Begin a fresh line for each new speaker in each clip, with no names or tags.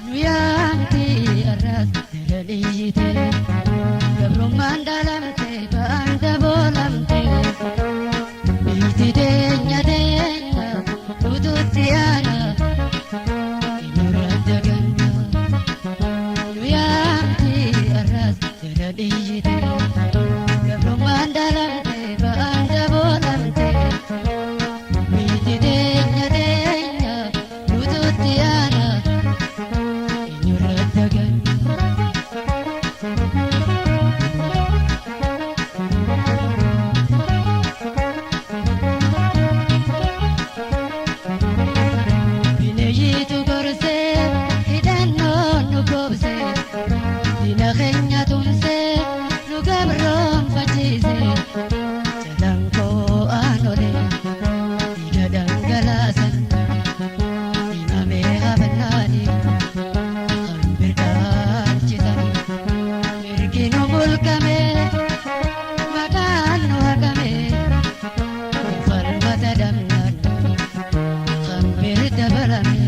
Nu yaamti arras jala dhiyyite gabrummaan dhalamte ba'aan daboolamte biitti teenya teenya nututti aana eenyurra daganna. Nu yaamti arras jala dhiyyite gabrummaan dhalamte ba'aan daboolamte biitti teenya teenya nututti aana eenyurra daganna. Bineeyyitu gorsee hidhannoon nu goobsee diina keenya tumsee nu gabroonfachiise jalaan koo aanolee dhiiga dhangalaasan diimamee hafannaanii kan birqaalchisan mirgi nu mulqamee maqaan nu haqamee falmata dhabnaan kan bir dabalame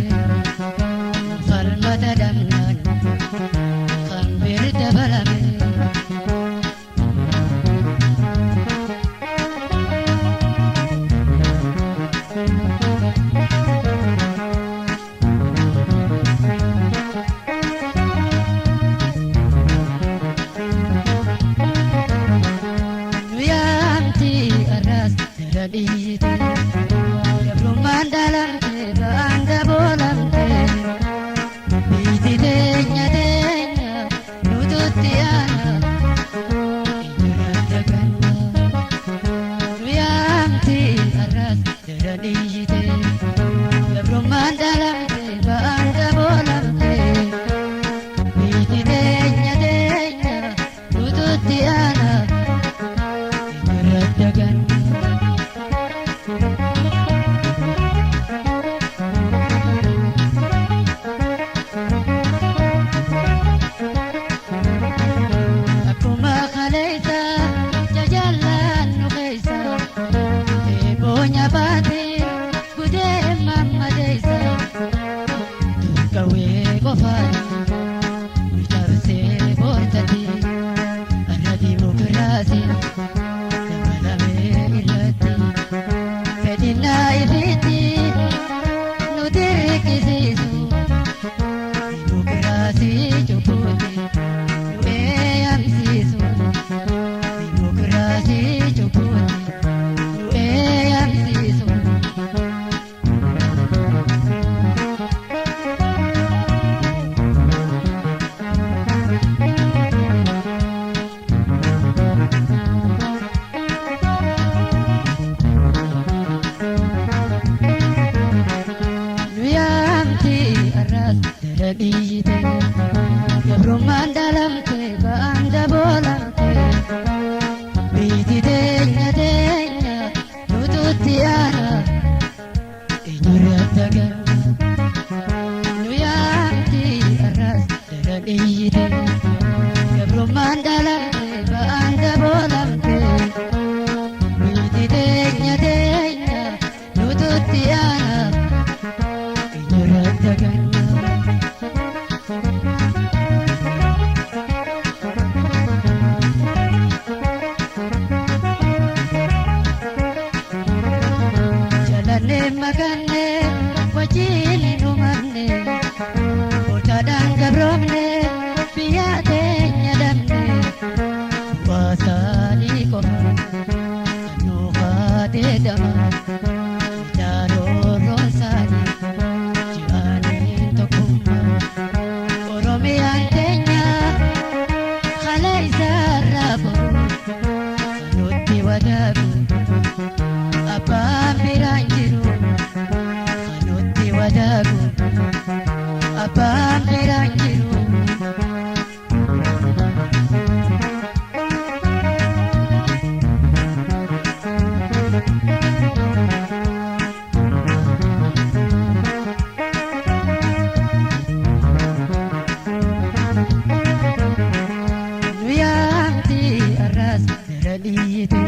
falmata dhabnaan kan bir dabalame. Nu yaamti arras jala dhiyyite gabrummaan dhalamte ba'aan daboolamte biitti teenya teenya nututti aana eenyurra daganna. Nu yaamti arras jala dhiyyite gabrummaan dhalamte ba'aan daboolamte biitti teenya teenya nututti aana eenyurra daganna. Akkuma kaleessa jajallaan nu keessa eeboonya baate gudee mammadeessa durqawwee qofaan nu cabsee boortati har'a diimokiraasiin dabalamee irratti fedhinnaa ifiitti nu dirqisiisu diimokiraasii cubbuuti. Nu eeyyamsiisu diimokiraasii cubbuuti nu eeyyamsiisu. Nu yaamti arras jala dhiyyite gabrummaan dhalamte ba'aan daboolamte biitti teenya teenya nututti aana eenyurra daganna. Nu yaamti arras jala dhiyyite gabrummaan dhalamte ba'aan daboolamte biitti teenya teenya nututti aana eenyurra daganna. Jalannee makannee wajjin hin uumamne bootaadhaan gabroomne biyya teenya dhabne bu'aasaanii qofa kan nu haadeedama jaaroorroon isaanii ji'aaniin tokkummaa Oromiyaan teenya haala isaarraa boru kan nutti wadaagu abbaan biraan jiru kan nutti wadaagu abbaan biraan jiru. Nu yaamti arras jala dhiyyite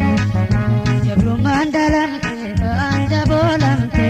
gabrummaan dhalamte ba'aan daboolamte.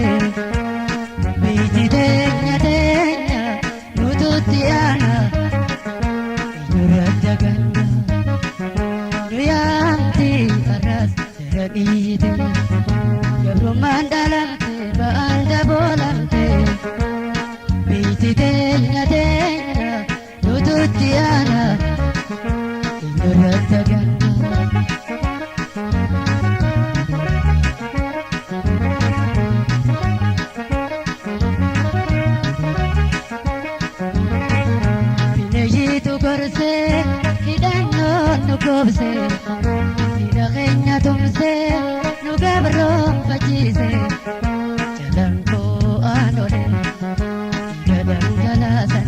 goobse, diina keenya tumse, nu gabroonfachiise. Jalaan aanolee dhiiga dhangalaasan,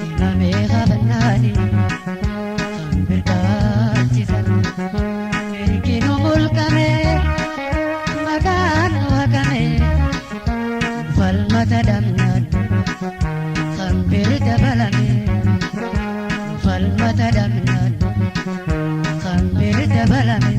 himamee qabannaani kan birkaachisan. Mirgi nu mulqame, maqaan nu haqame, falmata dhabnaan kan bir dabalame. Falmata dhabnaan kan bir dabalame.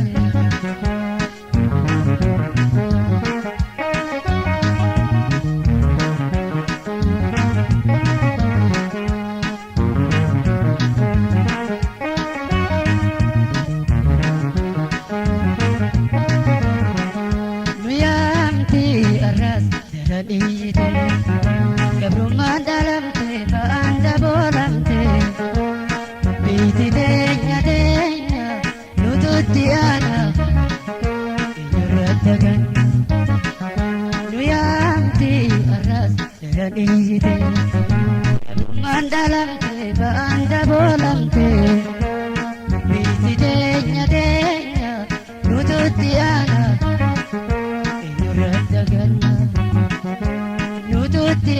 Nu yaamti arras jala dhiite, gabrummaan dhalamte ba'aan daboolamte. Biiti teenya teenya nututti aana eenyurratti hagan. Nu yaamti arras jala dhiite, gabrummaan dhalamte ba'aan daboolamte. Biiti teenya teenya nututti aana eenyurratti hagan. Nututti